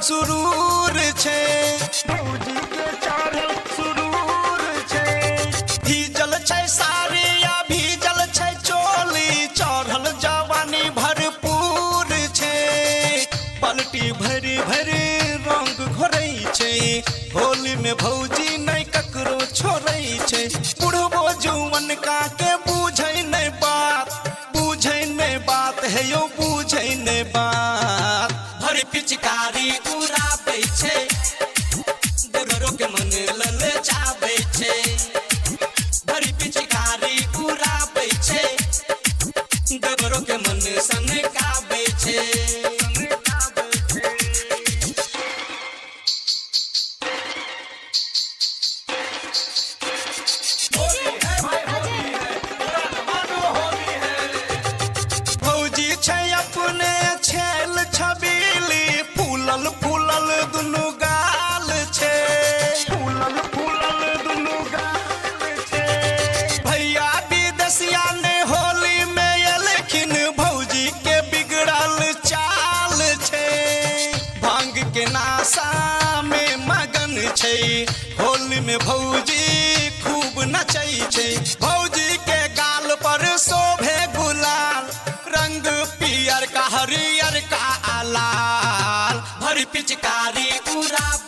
सुरूर छै। भौजी के चढ़ल सुरूर छै। भीजल छै साड़ी आ भीजल छै चोली, चढ़ल जवानी भरपूर छै। बाल्टी भरि भरि रंग घोरै छै, होली में भौजी नहि ककरो छोड़ै छै। बुढ़बो जुवन का के बुझै नहि बात, बुझै नहि बात हे यौ बुझै नहि बात। भरि पिचकारी उड़ाबै छै, देवरो के मन ललचाबै छै। भरि पिचकारी उड़ाबै छै, देवरो के मन सनकाबै छै। होली है भाई होली है, बुरा न मानो होली है। भौजी छै अपने छेल छबीली, फूलल फूलल दुनू गाल छै। फूलल फूलल दुनू गाल छै। भैया विदेशिया ने होली में एलखिन, भौजी के बिगड़ल चाल छै। भांग के नाशा में मगन छै, होली में भौजी खूब नचै छै। भौजी के गाल पर शोभे गुलाल, रंग पियर का हरियर का लाल। भरि पिचकारी उड़ाबै